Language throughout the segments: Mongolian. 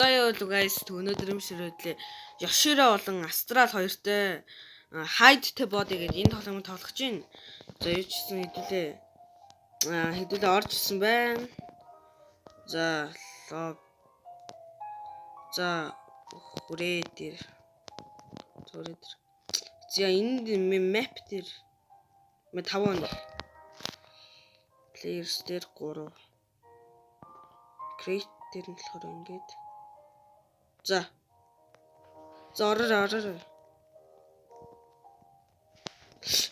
За яа guys, өнөөдөр юм ширээдлээ. Yoshiro болон Astral хоёртой Hide the Body гэдэг энэ тоглоомыг тоглох чинь. За юу ч гэсэн хэдүүлээ. Хэдүүлээ орж ирсэн байна. За за хүрээ дээр. Зүрээ дээр. За энэ map дээр 5 он. Players дээр 3. Create дээр нь болохоор ингээд. За. За ороорой ороорой.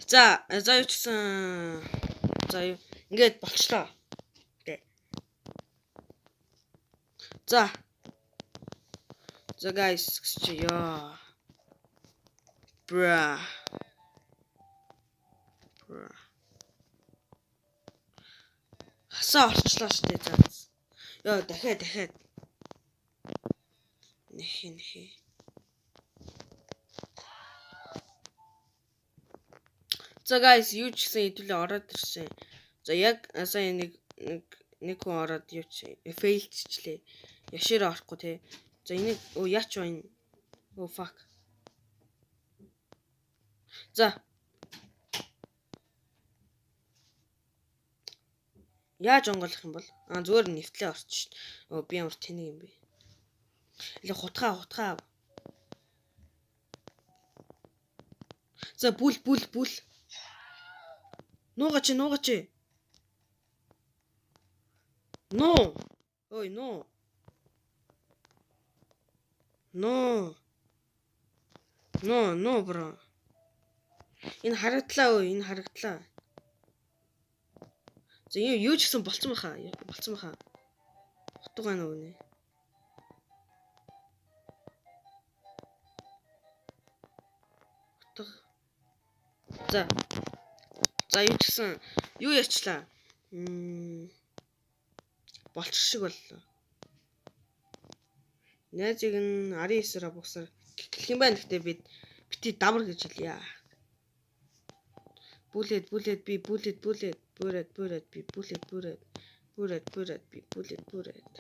За за юу ч гэсэн за юу ингээд болчлоо. Тэ. За. За guys гэж ёо. Bra. Bra. Хасаа орчлоо штэ за. Йоо дахиад дахиад. Нэхэ нэхэ. За guys юу ч гэсэн хэдүүлээ ороод ирсэн. За яг сая нэг нэг хүн ороод юу ч фейлдчихлээ. Яшир орохгүй те. За энийг өө яач вэ энэ? Өө fuck. За. Яаж онгойлох юм бол? Аа зүгээр нэвтлээ орч шít. Өө би ямар тэнэг юм бэ? Эле хутгаа хутгаа. За бүл бүл бүл. Нуугач нуугач. Нуу. Ой нуу. Нуу. Нуу нуу бро. Энэ харагдлаа өө энэ харагдлаа. За юу ч гэсэн болцсон баха. Болцсон баха. Утга байна уу нэ? Утга. За. За юу ч гэсэн юу ярьчлаа? Болчих шиг боллоо. Найзыг нь 19-аар бусаар гэх юм байна. Гэхдээ бид бити давар гэж хэлье. Бүлээд бүлээд би бүлээд бүлээд бүрээд бүрээд би бүлээд бүрээд бүрээд бүрээд би бүлээд бүрээд.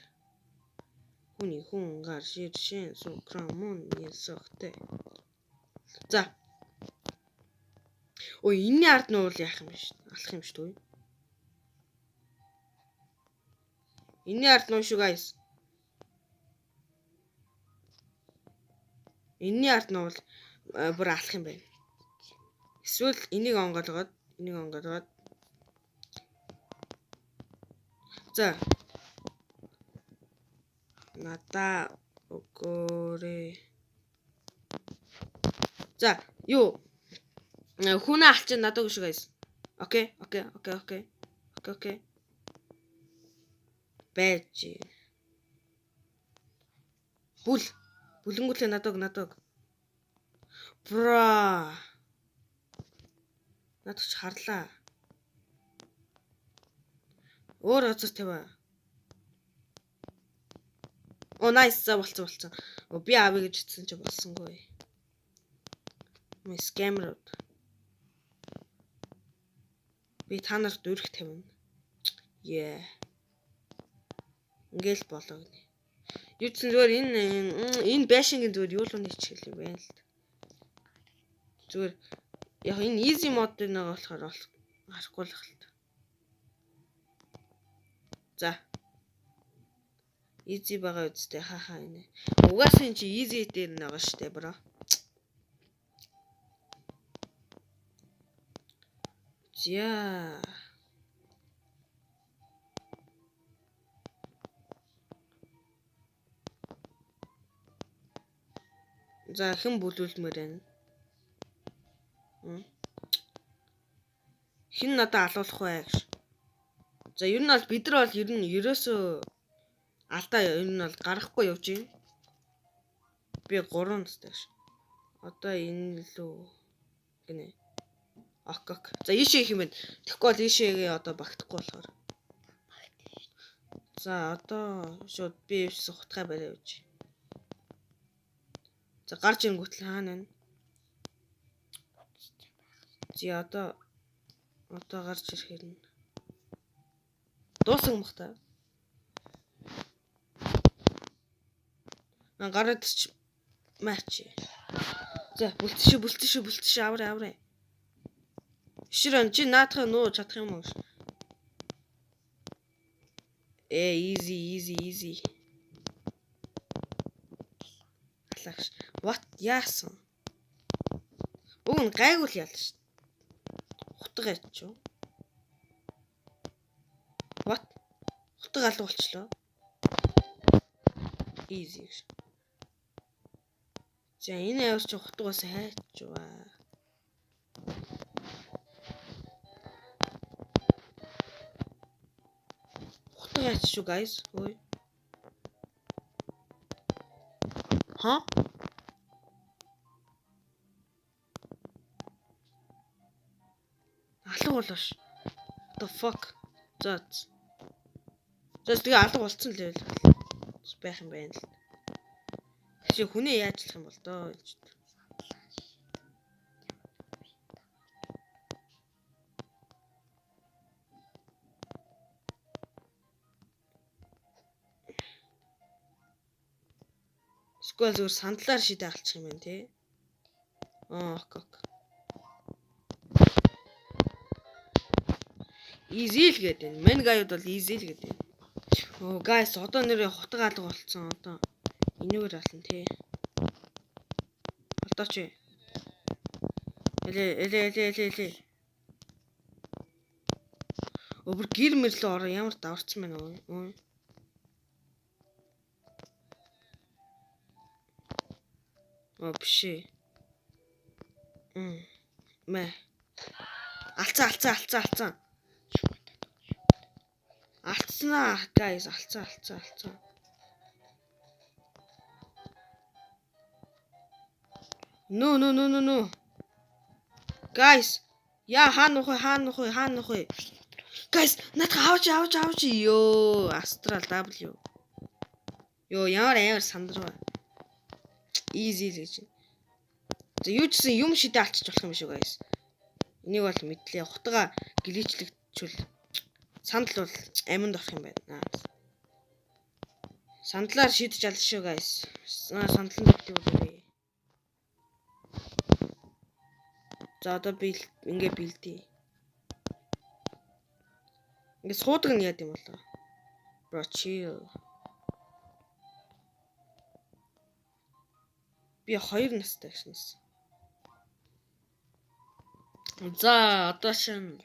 Хүний хүн гар шир шин сукрамон ясохтэй. За. Ой энэний ард нь уул яах юм бэ шүү. Алах юм шүү дээ. Энэний ард нь шүү guys. Энэний ард нь уул бүр алах юм байна. Эсвэл энийг онгойлгоод энийг онгойлгоод. За. Надаа өгөөрэй. За, юу? Хүнээ алчин надад өгш guys. Окей, окей, окей, окей. Окей, окей. Байж. Бүл. Бүлэнгүүлээ надад өг, надад өг. Бра. Надад ч харлаа. Өөр газар тавиа. Оо nice за болцсон болцсон. Оо би авъя гэж хэлсэн чи болсонгүй. Мэ скамерууд. Би та нарт өрх тавина. Yeah. Ингээл болоо гинэ. Юу ч зүгээр энэ энэ байшингийн зүгээр юу л нийчгэл юм байна л. Зүгээр яг энэ easy mode дээр нэг болохоор харахгүй л хэл. За. Easy байгаа үстэй хаа хаа инэ. Угаасаа энэ чи easy дээр нэг байгаа штэ бро. За. За хэн бүлүүлмээр байна? Хэн надад алуулах вэ гэж. За ер нь бол бид нар бол ер нь ерөөсөө алдаа ер нь бол гарахгүй явж байна. Би 3 настай ш. Одоо энэ лүү гинэ. Ок ок. За ийшээ их юм байна. Тэгэхгүй бол ийшээгээ одоо багтахгүй болохоор. За одоо шууд би явсан хутгаа бариа явж. За гарч ирэнгүүт л хаана байна? За одоо гарч ирэхээр нь дууссан юм бах та. Гараад ч матч. За, бүлтшээ, бүлтшээ, бүлтшээ авраа, авраа. Ширэн чи наадах нуу чадах юм уу? Easy, easy, easy. Алаагш. What яасан? Уг нь гайгүй л ялна шүү. Хутга ячив. What? Хутга алга болчлоо. Easy гэж. За энэ авир чи хутга бас хайчваа. Хутга яач шүү guys. Ой. Ха? Алга болоош. The fuck. За. За тэгээ алга болцсон л байл. Байх юм байна л. Чи хүнээ яаж алах юм бол доо гэж. Эсвэл зүгээр сандлаар шидэ алчих юм байна тий. Аа ok ok. Easy л гэдэг. Мэн гайуд бол easy л гэдэг. Оо guys одоо нэрээ хутга алга болцсон одоо. Энүүгээр ална тий. Болдооч. Эле эле эле эле эле. Өө бүр гэр мэрлээ ороо ямар даварцсан байна уу? Оо биш ээ. Мэ. Алцсан алцсан алцсан алцсан. Алдснаа guys алдсан алдсан алдсан. No no no no no. Guys, яа хаана нөх вэ? Хаана нөх вэ? Хаана нөх вэ? Guys, наадах аваач аваач аваач. Йоо, Astral W. Йоо, ямар амар сандрав. Easy л гэж. За юу ч гэсэн юм шидэ алчиж болох юм шиг guys. Энийг бол мэдлээ. Хутга гличлэгчүүл сандал бол аминд орох юм байна. Сандлаар шидэж ална шүү guys. Сандлан дэвтээ үлээ. За одоо би ингээ бэлдээ. Ингээ суудаг нь яад юм болоо. Bro chill. Би 2 настай гэснээс. За одоо шин.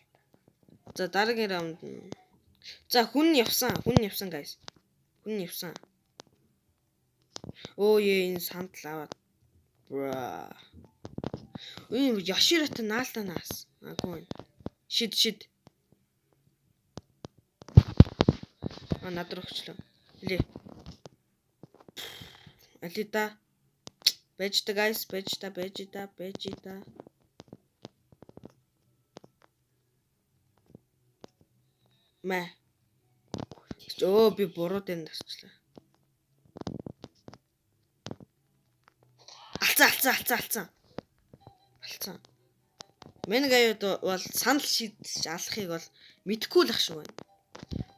За дараагийн раунд нь. За хүн явсан. Хүн явсан guys. Хүн явсан. Өө ээ энэ сандал аваад. Bro. Энэ Яширатай наалданаас. Агуу. Шид шид. А над руу өчлөө. Лээ. Алита. Байж та guys, байж та, байж та, байж та. Мэ. Өө би буруу дээр дарчлаа. Алцсан, алцсан, алцсан, алцсан. Алцсан. Мэн гаюуд бол санал шийдэж алахыг бол мэдэхгүй л ах шиг байна.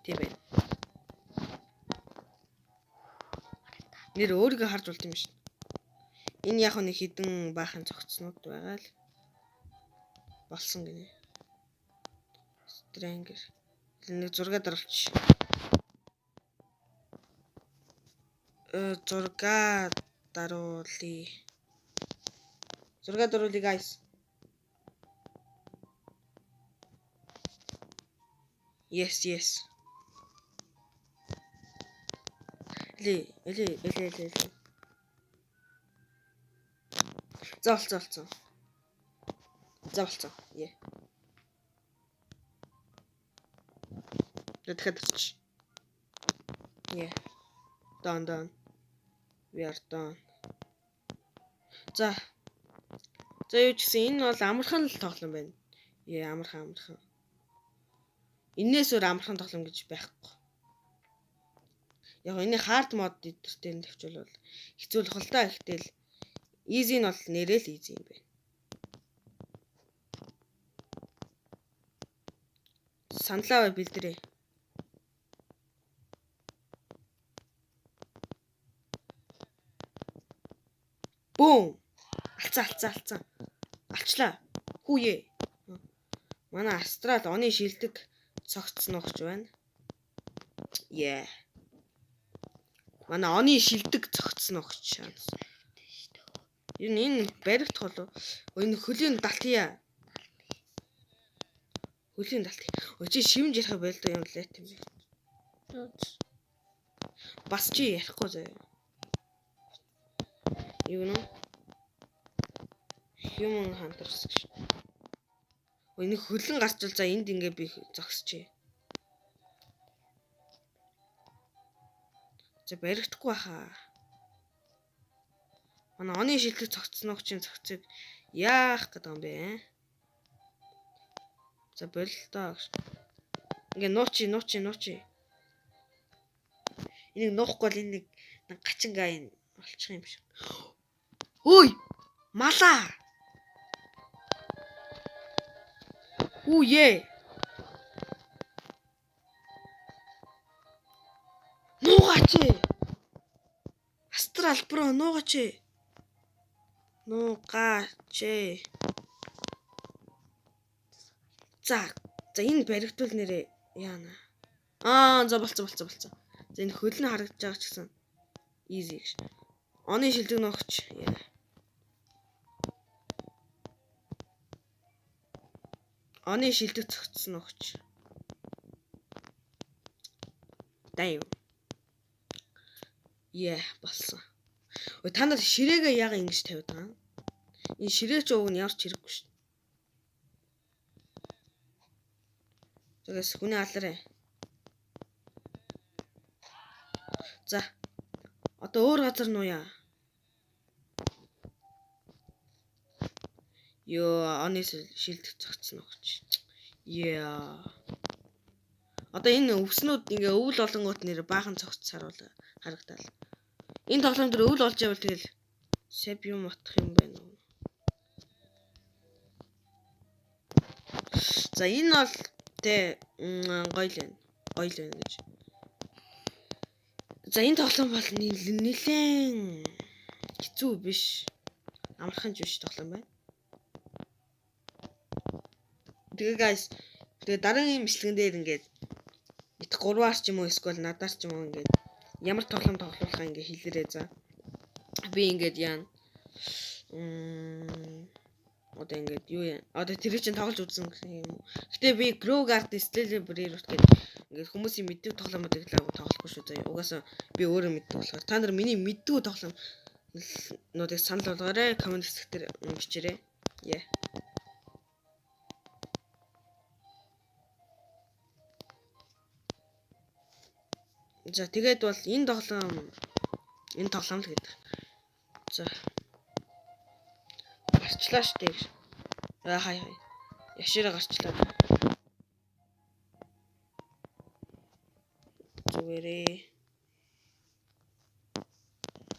Тийм байна. Нэр өөрийгөө харж болд юм шин. Энэ яг нэг хідэн баахан цогцнууд байгаа л болсон гинэ. Stranger. Нэг зураг даруулчих. Зураг даруулъя. Зураг даруулъя guys. Yes, yes. Эле, эле, эле, эле, эле. За болцсон, болцсон. За болцсон. Е. Дахиад очиж. Е. Done, done. We are done. За. За юу ч гэсэн энэ бол амархан л тоглоом байна. Е, амархан, амархан. Энээс өөр амархан тоглоом гэж байхгүй. Яг энэ hard mode эдэртэй нь тавьчвал бол хэцүү л хол та, гэхдээ л easy нь бол нэрээ л easy юм байна. Саналаа бэлдэрээ. Бүүм. Алцсан, алцсан, алцсан. Алчлаа. Хүүе. Манай астрал оны шилдэг цогц нугч байна. Yeah. Манай оны шилдэг цогц нугч. Ер нь энэ баригдах болов. Энэ хөлийн далтъя. Хөлийн далт. Өө чи шивж ярих байлдаа юм лайт юм бэ. Бас чи ярихгүй заяа. Юу нэ? Human Hunters гэж. Өө энэ хөлн гарчвал за энд ингээ би зогсчихъя. За баригдахгүй хаа. Манай оны шилдэг цогцсногчийн цогцыг яах гэдэг юм бэ? За бололтоо. Ингээ нуучи нуучи нуучи. Энийг нуухгүй бол энэ нэг гачингаа энэ олчих юм шиг. Ой! Малаа! Үе! Нуугаач! Астрал bro нуугаач! Нуугаач! За, за энэ баригдвал нэрээ яана. Аа, за болцсон болцсон болцсон. За энэ хөл нь харагдаж байгаа ч гэсэн easy гэж. Оны шилдэг ногч. Яа. Оны шилдэг цогцсон ногч. Damn. Yeah, болсон. Ой та нар ширээгээ яг ингэж тавиад байгаа юм? Энэ ширээ ч уг нь ямар ч хэрэггүй шүү. Тэгээс хүний аларэ. За. Одоо өөр газар нууя. Йоо, оны шилдэг цогцсон огч. Yeah. Одоо энэ өвснүүд ингээ өвөл олонгууд нэр баахан цогц саруул харагдаал. Энэ тоглоом дээр өвөл олж явал тэгэл саб юм утах юм байна уу? За энэ бол тэ гоё л байна. Гоё л байна гэж. За энэ тоглоом бол нэлээн хэцүү биш. Амархан ч биш тоглоом байна. Тэгээ guys, тэгээ дараагийн бичлэгэн дээр ингээд ит гурваар ч юм уу эсвэл надаар ч юм уу ингээд ямар тоглоом тоглуулахаа ингээд хэлээрэй за. Би ингээд яана. Одоо ингээд юу яа. Одоо тэр чинь тоглож үзсэн гэсэн юм уу. Гэтэ би Grow Garden Steal Brainrot гэдэг ингээд хүмүүсийн мэддэг тоглоомуудыг л тоглохгүй шүү заяа. Угаасаа би өөрөө мэддэг болохоор та нар миний мэддэггүй тоглоомнуудыг санал болгоорой. Коммент хэсэг дээр бичээрэй. Yeah. За тэгээд бол энэ тоглоом л гэдэг. За. Гарчлаа штэ гэж. Аа хай хай. Яшаараа гарчлаа. Зүгээрээ.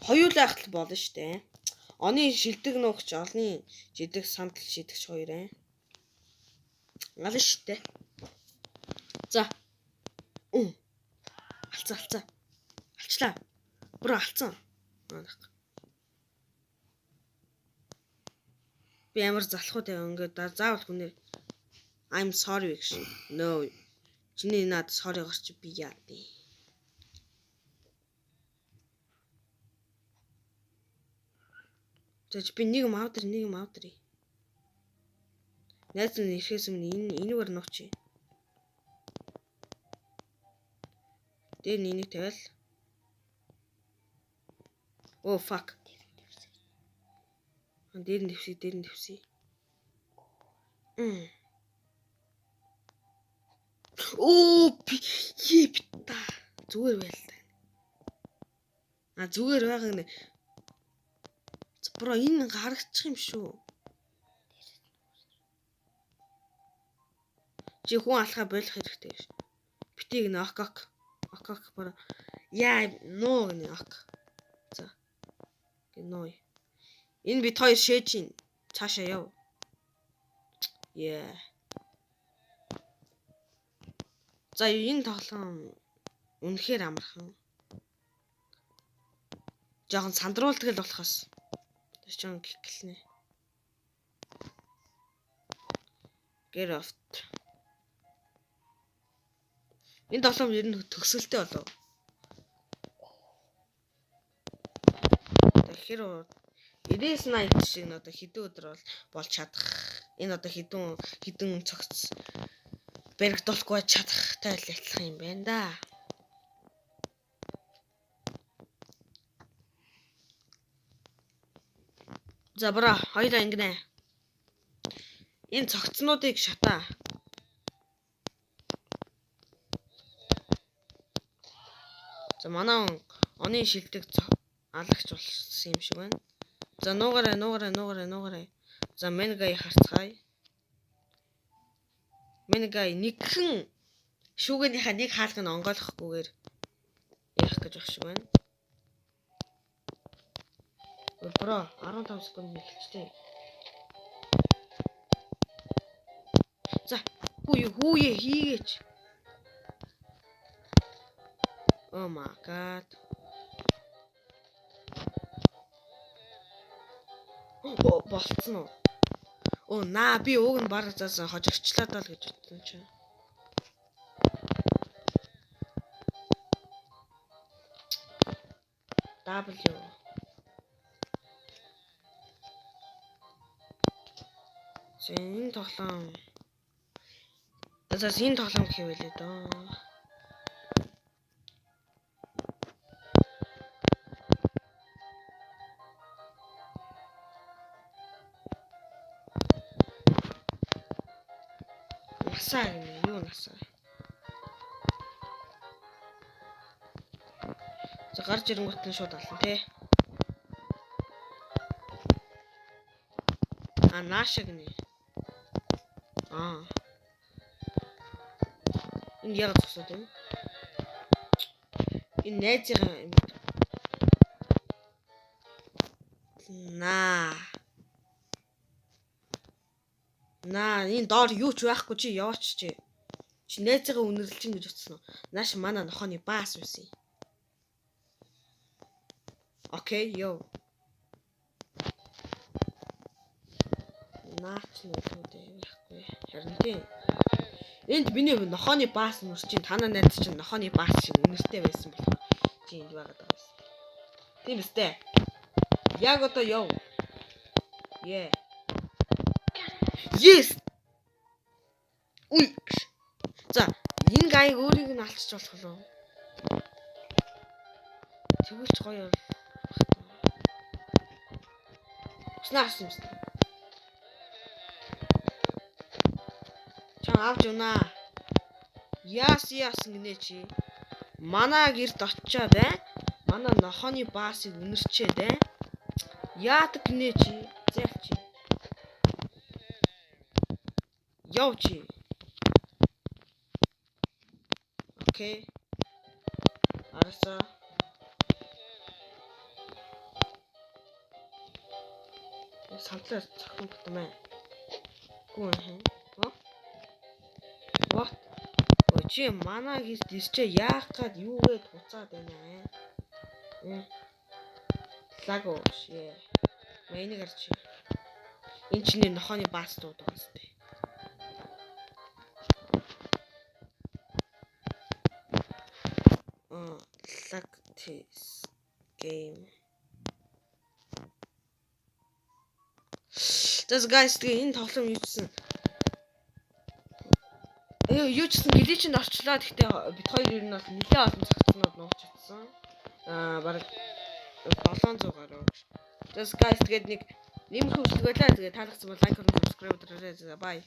Хоёулаа ахтал болно штэ. Оны шилдэг нуугч, олны жидэг сандал шидэгч хоёр ээ. Ална штэ. За. Алцсан алцсан. Алчлаа. Бро алцсан. Би амар залхуу тавь ингээд заавал хүнээр I'm sorry гэж. No. Чиний над sorry гарч би яа дээ. За би нэг юм авдар, нэг юм авдар. Найз нь ирэхээс өмнө энэ энэгээр нуучих. Дээр нь энийг тавиал. Oh fuck. Дээр нь дэвсээ, дээр нь дэвсээ. Оо би та зүгээр байл та. А зүгээр байгаа нэ. Бро энэ харагдчих юм шүү. Чи хүн алхаа болох хэрэгтэй гэж. Битийг нэ ок ок. Ок ок бро. Яа нуу гэнэ ок. За. Гэнэ. Энэ бит хоёр шээж чинь цаашаа яв. Yeah. За энэ тоглоом үнэхээр амархан. Жохон сандруулдаг л болохоос. Тэр чинь гиклнэ. Get off. Энэ тоглоом ер нь төгсөлтэй болов. Тэгэхээр 99 night шиг н одоо хэдэн өдөр бол болж чадах. Энэ одоо хэдэн хэдэн цогц баригдуулахгүй чадахтай л адилхан юм байна да. За bro, хоёлаа ингэнэ. Энэ цогцнуудыг шатаа. За манай хүн оны шилдэг алагч болсон юм шиг байна. За нуугараа нуугараа нуугараа нуугараа. За Менгай харцгаая. Менгай нэгхэн шүүгэнийхээ нэг хаалгыг нь онгойлгохгүйгээр ярих гэж байх шиг байна. Bro, 15 секунд эхэлчихлээ. За, хүү хүүе хийгээч. Oh my god. Оо, болцсон уу? Оо, наа би уг нь бараг заасан хожигчлаа даа л гэж бодсон чинь. W. За энэ тоглоом. За энэ тоглоом гэх юм байлээ доо. Насаа гэнэ юу насаа. За гарч ирэнгүүт нь шууд ална тий. А нааша гинэ. Аа. Энэ яг зогсоод байна. Энэ найзынхаа юм. Наа. Наа энэ доор юу ч байхгүй чи яваач чи. Чи найзыгаа үнэрлэж чинь гэж утсан уу? Нааш манай нохооны баас байсан юм. Okay, йоо. Наач нь үү байхгүй. Харин тийм. Энд миний нохооны баас нүр чинь танаа найз чинь нохооны баас шиг үнэртэй байсан болохоор чи энд байгаад байгаа юм. Тийм үстэй. Яг одоо яв. Yeah. Yes. Уй. За, энэ гайг өөрийг нь алчиж болох уу? Тэгвэл ч гоё бол. Уснаа авсан юм шүү. Чам авч явнаа. Яас яасан гинэ чи. Манай гэрт очиод ээ. Манай нохооны баасыг үнэрчээд ээ. Яадаг гинэ чи. Зээл чи. Яв чи. Okay. Арасаа. Самтлаар цохин бүтмээ. Гүн хин. What? Өө чи манай гэрт ирчээ яах гад юугээд буцаад байна аа? Лаго шээ. Мэйнийг харч. Энэ чиний нохооны баас дууд байгаа сте. Lag this game. За guys тэгээ энэ тоглоом юу гэсэн юу ч гэсэн glitch-энд орчлоо. Гэхдээ бит хоёр ер нь бол нэлээд олон цогцнууд нуугч чадсан. Аа бараг 700 гаруй. За guys тэгээд нэг нэмэх хөвчлөглөө. Тэгээд таалагдсан бол like, subscribe дараарай. За bye.